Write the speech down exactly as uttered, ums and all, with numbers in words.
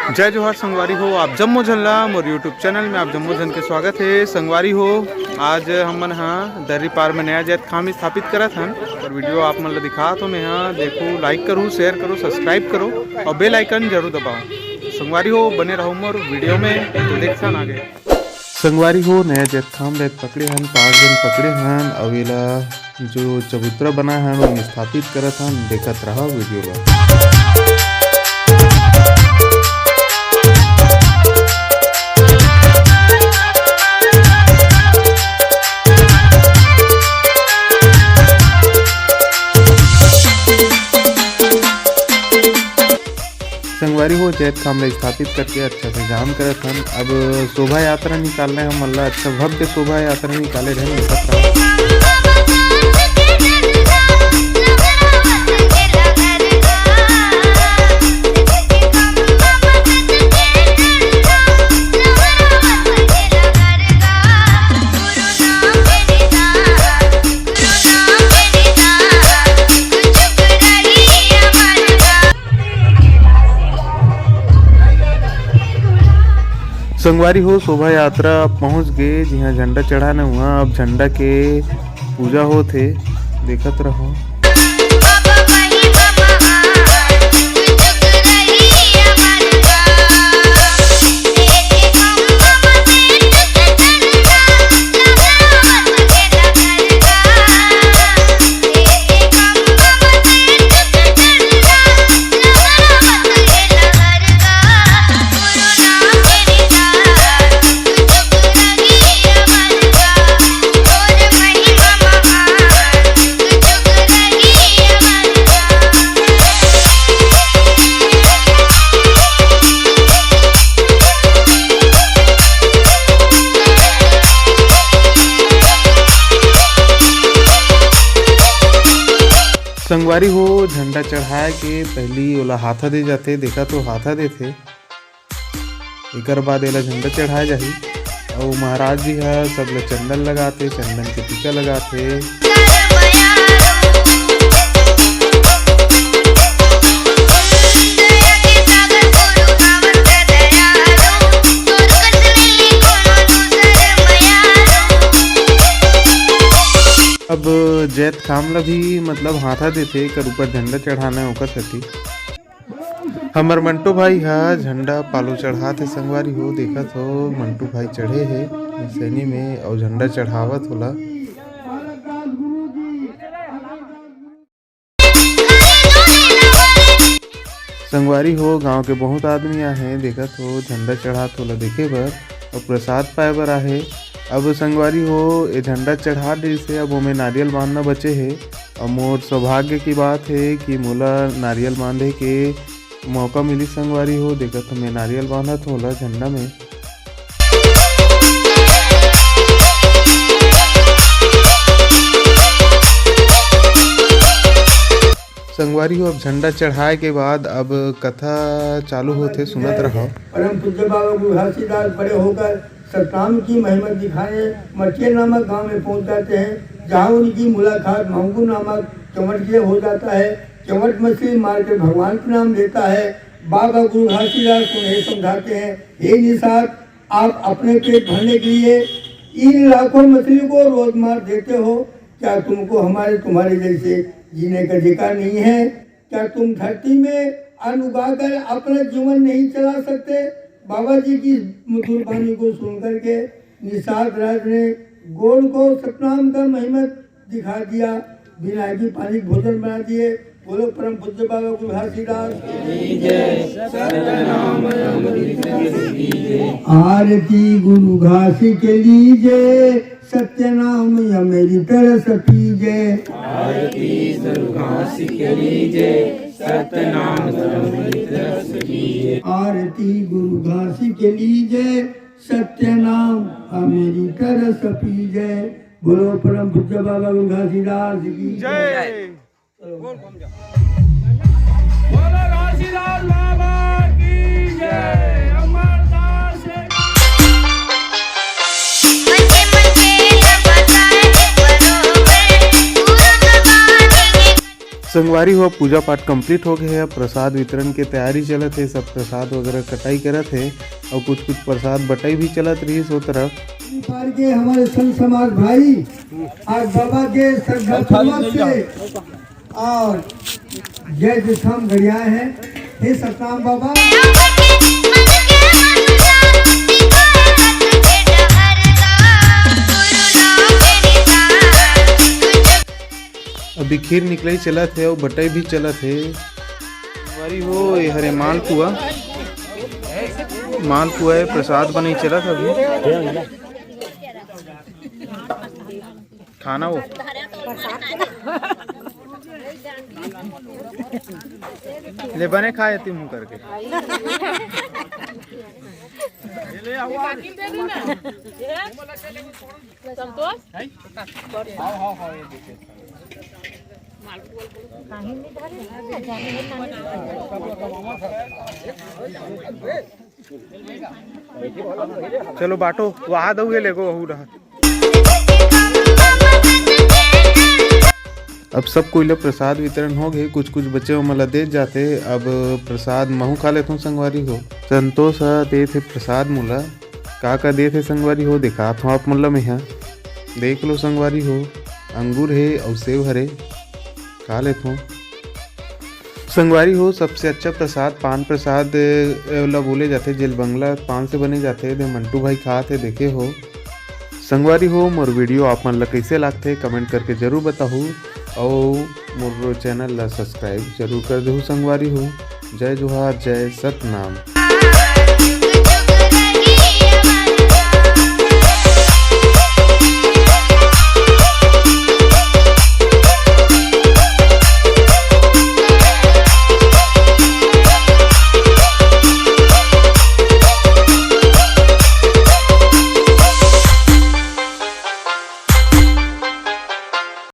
जय जोहार संगवारी हो, आप जम्मो झन ला मोर YouTube चैनल में आप जम्मो झन के स्वागत हे। संगवारी हो, आज हमन ह दर्री पार में नया जैतखाम स्थापित करत हन और वीडियो आप मन ला दिखात हो मैं ह। देखो, लाइक करो, शेयर करो, सब्सक्राइब करो और बेल आइकन जरूर दबाओ। संगवारी हो, बने रहो मोर वीडियो में, तो देखथन आगे। संगवारी हो, नया जैतखाम ला पकड़े हन, पाँच झन पकड़े हन, अउ एला जो चबूतरा बनाए हन, ओमे स्थापित करत हन। देखत रहा वीडियो ला। संगवारी हो, जैतखाम ला स्थापित करके अच्छा से जाम करत हन। अब शोभा यात्रा निकालना हे हमन ला, अच्छा भव्य शोभा यात्रा निकाले रहन, देखत रहा। संगवारी हो, शोभा यात्रा अब पहुंच गे, जिहां झंडा चढ़ाना हुआ। अब झंडा के पूजा होत हे, देखत रहो। संगवारी हो, झंडा चढ़ाए के पहली ओला हाथा दे जाथे। देखा तो हाथा देथे, एकर बाद एला झंडा चढ़ाए जाही। अउ महाराज जी ह सब ल चंदन लगाथे, चंदन के टीका लगाथे। अब जैतखाम ला भी मतलब हाथा देथे, एकर ऊपर झंडा चढ़ाना हे, ओकर सेती। हमर मंटू भाई ह झंडा पालो चढ़ात हे संगवारी हो, देखत हो मंटू भाई चढ़े हे सैनी में अउ झंडा चढ़ावत होला। संगवारी हो, गांव के बहुत आदमी आहे, देखत हो झंडा चढ़ात होला देखे बर अउ प्रसाद पाए बर आहे। अब संगवारी हो, ए झंडा चढ़ा दिस हे, अब ओमे नारियल बांधना बचे हे। अउ मोर सौभाग्य की बात हे कि मोला नारियल बांधे के मौका मिली संगवारी हो। देखत हो मैं नारियल बांधत हो ओला झंडा में। संगवारी हो, अब झंडा चढ़ाए के बाद अब कथा चालू होथे, सुनत रहो। परम पूज्य बाबा गुरु घासीदास बड़े होकर सतनाम की महिमा दिखाने मटिया नामक गांव में पहुंच जाते हैं, जहां उनकी मुलाकात मांगू नामक चमट से हो जाता है। चमट मछली मारकर भगवान का नाम लेता है। बाबा गुरु घासीदास उन्हें समझाते हैं, हे निषाद, आप अपने पेट भरने के लिए इन लाखों मछली को रोज मार देते हो। क्या तुमको हमारे, तुम्हारे जैसे जीने का अधिकार नहीं है? क्या तुम धरती में अन्न उगाकर अपना जीवन नहीं चला सकते? बाबा जी की मधुर वाणी को सुन करके निषाद राज ने गोड़ को सतनाम का महिमा दिखा दिया, बिना भी पानी भोजन बना दिए। बोलो परम पूज्य बाबा गुरु घासीदास की जय। आरती गुरु घासी के लीजिए, सत्य नाम अमृत रस पीजे। आरती गुरु घासी के लीजे, सत्य नाम अमृत रस पीजे। आरती गुरु घासी के लीजे, सत्य नाम अमृत रस पीजे। बोलो परम पूज्य बाबा गुरु घासीदास की जय। बोलो घासीदास बाबा की जय। अमरदास संगवारी हो, पूजा पाठ complete हो गए हे, अब प्रसाद वितरण के तैयारी चलत हे। सब प्रसाद वगैरह कटाई करत हे और कुछ कुछ प्रसाद बटाई भी चलत रहिस ओ तरफ। परिवार के हमारे संत समाज भाई आज बाबा के श्रद्धापूर्वक से और जय जयधाम गड़िया है। हे सतनाम बाबा। अभी खीर निकले चलत हे और बटाई भी चलत हे। संगवारी हो, ये हरे मालपुआ, मालपुआ है, प्रसाद बने चलत हे अभी। खाना हो ले बने खाए ती मुंह करके। संतोष। चलो बांटो, वहां दउगे लेगो वहू रहा। अब सब कोई ला प्रसाद वितरण हो गए, कुछ कुछ बचे ओमन ला दे जाते। अब प्रसाद महू खा लेथों संगवारी हो। संतोष ह देथे प्रसाद मोला, का का देथे संगवारी हो, देखात हों आप मन ला मेहा। देख लो संगवारी हो, अंगूर हे अउ सेव हरे, खा लेथों। संगवारी हो, सबसे अच्छा प्रसाद पान प्रसाद, अ, ला बोले जाथे, जेल बंगला पान से बने जाथे। दे मंटू भाई खात हे, देखे हो। संगवारी हो, मोर video आप मन ला कइसे लागथे, comment करके जरूर बताहू, अउ मोर channel ला subscribe जरूर कर देहू संगवारी हो। जय जोहार, जय सतनाम।